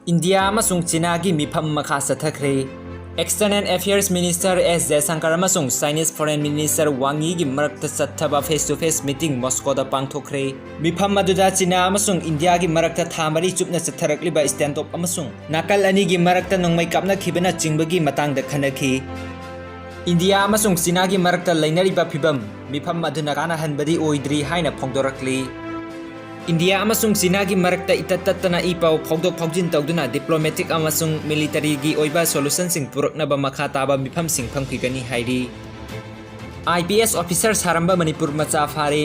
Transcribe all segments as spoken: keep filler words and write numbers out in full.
India ꯑꯃꯁꯨꯡ ꯆꯤꯅꯥꯒꯤ ꯃꯤꯐꯝ ꯃꯈꯥ ꯆꯠꯊꯈ꯭ꯔꯦ꯫ External Affairs Minister S Jaishankar ꯑꯃꯁꯨꯡ Chinese Foreign Minister Wang Yi ꯒꯤ ꯃꯔꯛꯇ ꯆꯠꯊꯕ face to face meeting ꯃꯣꯁꯀꯣꯗ ꯄꯥꯡꯊꯣꯛꯈ꯭ꯔꯦ꯫ ꯃꯤꯐꯝ ꯑꯗꯨꯗ ꯆꯤꯅꯥ ꯑꯃꯁꯨꯡ ꯏꯟꯗꯤꯌꯥꯒꯤ ꯃꯔꯛꯇ ꯊꯥ ꯃꯔꯤ ꯆꯨꯞꯅ ꯆꯠꯊꯔꯛꯂꯤꯕ standoff ꯑꯃꯁꯨꯡ ꯅꯥꯀꯜ ꯑꯅꯤꯒꯤ ꯃꯔꯛꯇ ꯅꯣꯡꯃꯩ ꯀꯥꯞꯅꯈꯤꯕꯅꯆꯤꯡꯕꯒꯤ ꯃꯇꯥꯡꯗ ꯈꯟꯅꯈꯤ꯫ ꯏꯟꯗꯤꯌꯥ ꯑꯃꯁꯨꯡ ꯆꯤꯅꯥꯒꯤ ꯃꯔꯛꯇ ꯂꯩꯅꯔꯤꯕ ꯐꯤꯚꯝ ꯃꯤꯐꯝ ꯑꯗꯨꯅ ꯀꯥꯟꯅꯍꯟꯕꯗꯤ ꯑꯣꯏꯗ꯭ꯔꯤ ꯍꯥꯏꯅ ꯐꯣꯡꯗꯣꯔꯛꯂꯤ꯫ ꯏꯟꯗꯤꯌꯥ ꯑꯃꯁꯨꯡ ꯆꯤꯅꯥꯒꯤ ꯃꯔꯛꯇ ꯏꯇꯠ ꯇꯠꯇꯅ ꯏ ꯄꯥꯎ ꯐꯥꯎꯗꯣꯛ ꯐꯥꯎꯖꯤꯟ ꯇꯧꯗꯨꯅ diplomatic ꯑꯃꯁꯨꯡ military ꯒꯤ ꯑꯣꯏꯕ solution ꯁꯤꯡ ꯄꯨꯔꯛꯅꯕ ꯃꯈꯥ ꯇꯥꯕ ꯃꯤꯐꯝꯁꯤꯡ ꯐꯝꯈꯤꯒꯅꯤ ꯍꯥꯏꯔꯤ꯫ I P S officer ꯁꯥꯔꯝꯕ Manipur ꯃꯆꯥ ꯐꯥꯔꯦ꯫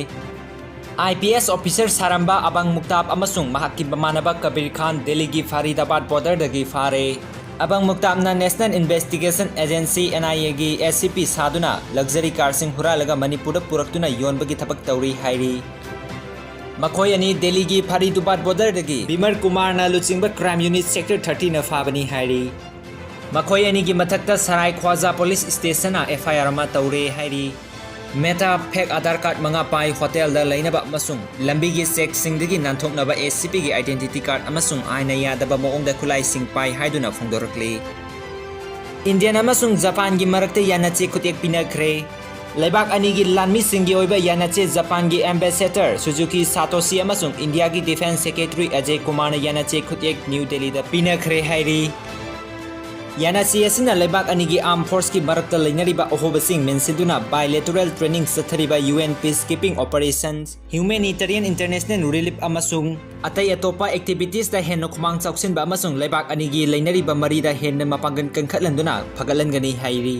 I P S officer ꯁꯥꯔꯝꯕ ꯑꯕꯪ ꯃꯨꯛꯇꯥꯞ ꯑꯃꯁꯨꯡ ꯃꯍꯥꯛꯀꯤ ꯃꯃꯥꯟꯅꯕ ꯀꯕꯤꯔ ꯈꯥꯟ ꯗꯦꯜꯂꯤꯒꯤ ꯐꯔꯤꯗꯥꯕꯥꯗ border ꯗꯒꯤ ꯐꯥꯔꯦ꯫ ꯑꯕꯪ ꯃꯨꯛꯇꯥꯞꯅ National Investigation Agency, N I A ꯒꯤ S C P ꯁꯥꯗꯨꯅ luxury car ꯁꯤꯡ ꯍꯨꯔꯥꯜꯂꯒ ꯃꯅꯤꯄꯨꯔꯗ ꯄꯨꯔꯛꯇꯨꯅ ꯌꯣꯟꯕꯒꯤ ꯊꯕꯛ ꯇꯧꯔꯤ ꯍꯥꯏꯔꯤ꯫ ꯃꯈꯣꯏ ꯑꯅꯤ ꯗꯦꯜꯂꯤꯒꯤ ꯐꯔꯤꯗꯨꯕꯥꯗ border ꯗꯒꯤ ꯕꯤꯃꯔ ꯀꯨꯃꯥꯔꯅ ꯂꯨꯆꯤꯡꯕ crime unit sector thirty ꯅ ꯐꯥꯕꯅꯤ ꯍꯥꯏꯔꯤ꯫ ꯃꯈꯣꯏ ꯑꯅꯤꯒꯤ ꯃꯊꯛꯇ ꯁꯔꯥꯏ ꯈ꯭ꯋꯥꯖꯥ police station ꯅ F I R ꯑꯃ ꯇꯧꯔꯦ ꯍꯥꯏꯔꯤ꯫ Meta fake Aadhaar card ꯃꯉꯥ ꯄꯥꯏ hotel ꯗ ꯂꯩꯅꯕ ꯑꯃꯁꯨꯡ ꯂꯝꯕꯤꯒꯤ check ꯁꯤꯡꯗꯒꯤ ꯅꯥꯟꯊꯣꯛꯅꯕ S C P ꯒꯤ identity card ꯑꯃꯁꯨꯡ ꯑꯥꯏꯟꯅ ꯌꯥꯗꯕ ꯃꯑꯣꯡꯗ ꯈꯨꯠꯂꯥꯏꯁꯤꯡ ꯄꯥꯏ ꯍꯥꯏꯗꯨꯅ ꯐꯣꯡꯗꯣꯔꯛꯂꯤ꯫ ꯏꯟꯗꯤꯌꯥ ꯑꯃꯁꯨꯡ ꯖꯄꯥꯟꯒꯤ ꯃꯔꯛꯇ ꯌꯥꯅꯆꯦ ꯈꯨꯠꯌꯦꯛ ꯄꯤꯅꯈ꯭ꯔꯦ꯫ ꯂꯩꯕꯥꯛ ꯑꯅꯤꯒꯤ ꯂꯥꯟꯃꯤꯁꯤꯡꯒꯤ ꯑꯣꯏꯕ ꯌꯥꯅꯆꯦ ꯖꯄꯥꯟꯒꯤ ambassador ꯁꯨꯖꯨꯀꯤ ꯁꯥꯇꯣꯁꯤ ꯑꯃꯁꯨꯡ ꯏꯟꯗꯤꯌꯥꯒꯤ defence secretary ꯑꯖꯦ ꯀꯨꯃꯥꯔꯅ ꯌꯥꯅꯆꯦ ꯈꯨꯠꯌꯦꯛ ꯅ꯭ꯌꯨ ꯗꯦꯜꯂꯤꯗ ꯄꯤꯅꯈ꯭ꯔꯦ ꯍꯥꯏꯔꯤ꯫ ꯌꯥꯅꯆꯦ ꯑꯁꯤꯅ ꯂꯩꯕꯥꯛ ꯑꯅꯤꯒꯤ armed force ꯀꯤ ꯃꯔꯛꯇ ꯂꯩꯅꯔꯤꯕ ꯑꯍꯣꯕꯁꯤꯡ ꯃꯦꯟꯁꯤꯟꯗꯨꯅ bilateral training ꯆꯠꯊꯔꯤꯕ U N peacekeeping operations, humanitarian international relief ꯑꯃꯁꯨꯡ ꯑꯇꯩ ꯑꯇꯣꯞꯄ activities ꯇ ꯍꯦꯟꯅ ꯈꯨꯃꯥꯡ ꯆꯥꯎꯁꯤꯟꯕ ꯑꯃꯁꯨꯡ ꯂꯩꯕꯥꯛ ꯑꯅꯤꯒꯤ ꯂꯩꯅꯔꯤꯕ ꯃꯔꯤꯗ ꯍꯦꯟꯅ ꯃꯄꯥꯡꯒꯜ ꯀꯟꯈꯠꯍꯟꯗꯨꯅ ꯐꯒꯠꯍꯟꯒꯅꯤ ꯍꯥꯏꯔꯤ꯫